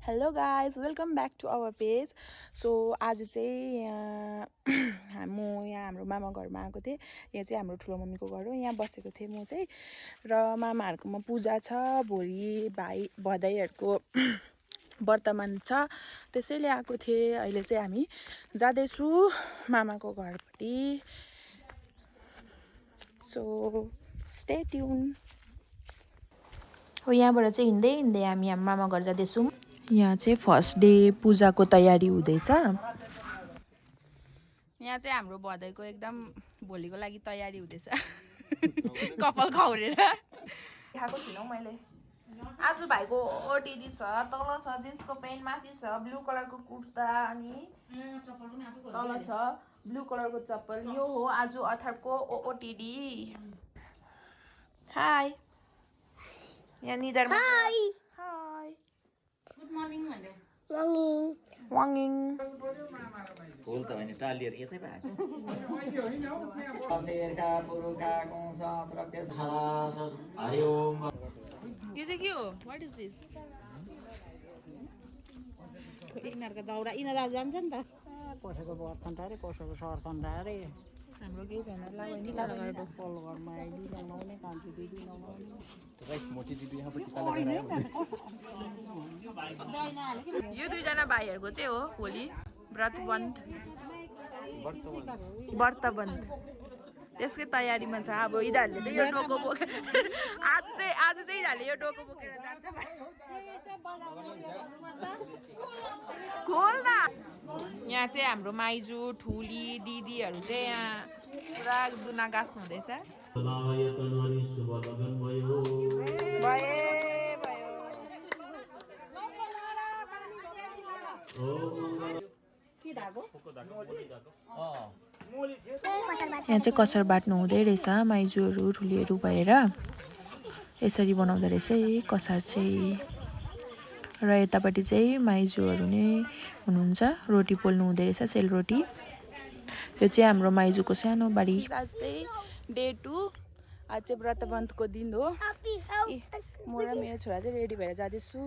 Hello guys welcome back to our page. So आज चाहिँ म यहाँ हाम्रो मामा घरमा आएको थिएँ। यहाँ चाहिँ हाम्रो ठुलो मम्मीको घर हो। यहाँ बसेको थिएँ म चाहिँ, र मामाहरूकोमा पूजा छ। भोलि भदैहरूको वर्तमान छ, त्यसैले आएको थिएँ। अहिले चाहिँ हामी जाँदैछु मामाको घरपट्टि। So stay tuned. यहाँबाट चाहिँ हिँड्दै हिँड्दै हामी हाम्रो मामा घर जाँदैछौँ। यहाँ चाहिँ फर्स्ट डे पूजाको तयारी हुँदैछ। यहाँ चाहिँ हाम्रो भदैको एकदम भोलिको लागि तयारी हुँदैछ। कपाल खौरेर खाएको छुइनँ मैले। आज भाइको ओटिडी छ, तल छ जिन्सको पेन्ट, माथि छ ब्लू कलरको कुर्ता, अनि तल छ ब्लू कलरको चप्पल। यो हो आज अथरको ओटिडी। हाई यहाँ निधारमा। हाई हाई गुड मर्निङ भन्नु। Morning morning. फुल त हैन तालिएर यतै भएको शेरका पुरुखाको सुरक्षा सदास हरि ओम। यो चाहिँ के हो? What is this? यिनीहरूको दाउरा यिनीहरू आज जान्छ नि त। कसैको बर्खन रे कसैको सर्खन रे। हाम्रो केही छैन। पल्लो घरमा आइडी लगाउने, कान्छी दिदी लगाउने। यो दुईजना भाइहरूको चाहिँ हो भोलि व्रतबन्ध। त्यसकै तयारीमा छ। अब यिनीहरूले चाहिँ यो डोको बोकेर आज चाहिँ यिनीहरूले यो डोको बोकेर जान्छ। खोल न। यहाँ चाहिँ हाम्रो माइजू ठुली दिदीहरू चाहिँ यहाँ पुरा दुना गाँच्नु हुँदैछ। यहाँ चाहिँ कसार बाट्नु हुँदै रहेछ माइजूहरू ठुलीहरू भएर। यसरी बनाउँदो रहेछ है कसार चाहिँ। र यतापट्टि चाहिँ माइजूहरू नै हुनुहुन्छ, रोटी पोल्नु हुँदै रहेछ, सेलरोटी। यो चाहिँ हाम्रो माइजूको सानो बारी। आज चाहिँ डे 2। आज चाहिँ व्रतबन्धको दिन हो। म र मेरो छोरा चाहिँ रेडी भएर जाँदैछु।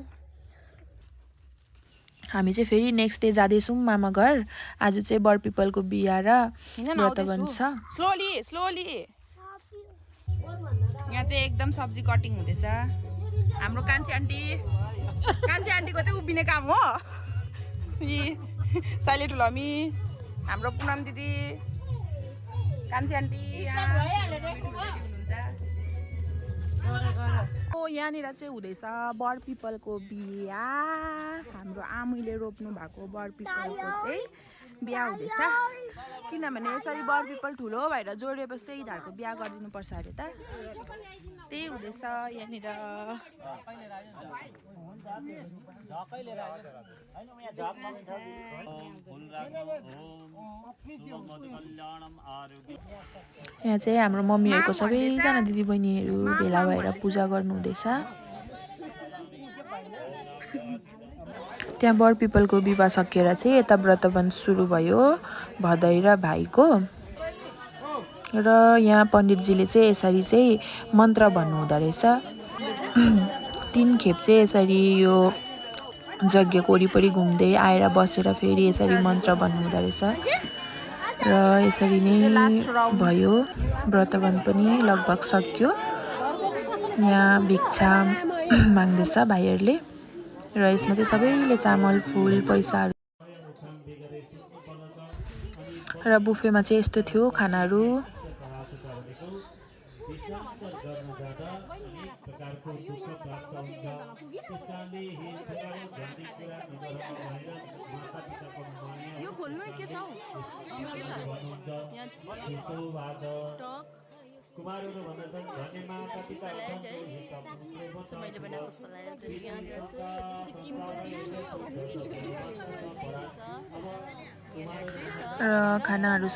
हामी चाहिँ फेरि नेक्स्ट डे जाँदैछौँ मामा घर। आज चाहिँ बर पिपलको बिहा र व्रतबन्ध छ। Slowly slowly. यहाँ चाहिँ एकदम सब्जी कटिङ हुँदैछ। हाम्रो कान्छी आन्टीको चाहिँ उभिने काम हो। यी साइले ठुलमी, हाम्रो पुनम दिदी, कान्छी आन्टी यहाँनिर चाहिँ हुँदैछ बर पिपलको बिहा। हाम्रो आमैले रोप्नु भएको बर पिपलको चाहिँ बिहा हुँदैछ। किनभने यसरी बर पिपल ठुलो भएर जोडिएपछि चाहिँ यिनीहरूको बिहा गरिदिनु पर्छ अरे त। त्यही हुँदैछ यहाँनिर। यहाँ चाहिँ हाम्रो मम्मीहरूको सबैजना दिदीबहिनीहरू भेला भएर पूजा गर्नु हुँदैछ। त्यहाँ बर पिपलको विवाह सकिएर चाहिँ यता व्रतबन्ध सुरु भयो भदै र भाइको। र यहाँ पण्डितजीले चाहिँ यसरी चाहिँ मन्त्र भन्नु हुँदो रहेछ। 3 खेप चाहिँ यसरी यो यज्ञको वरिपरि घुम्दै आएर बसेर फेरि यसरी मन्त्र भन्नु हुँदो रहेछ। र यसरी नै भयो। व्रतबन्ध पनि लगभग सक्यो। यहाँ भिक्षा माग्दैछ भाइहरूले। र यसमा चाहिँ सबैले चामल फुल पैसाहरू। र बुफेमा चाहिँ यस्तो थियो खानाहरू। यो खोल्नु के छ? यो के छ? कुमारहरू भन्दछन् धन्य माता पिता मैले बनाएको सलाद यहाँनिर चाहिँ सिक्किमको र खानाहरू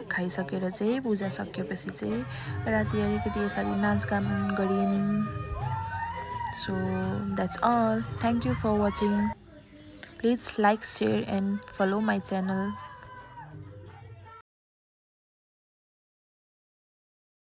खाइसकेर चाहिँ पूजा सकिएपछि चाहिँ राति अलिकति यसरी नाचगान गऱ्यौँ। So that's all. Thank you for watching. Please like, share and follow my channel.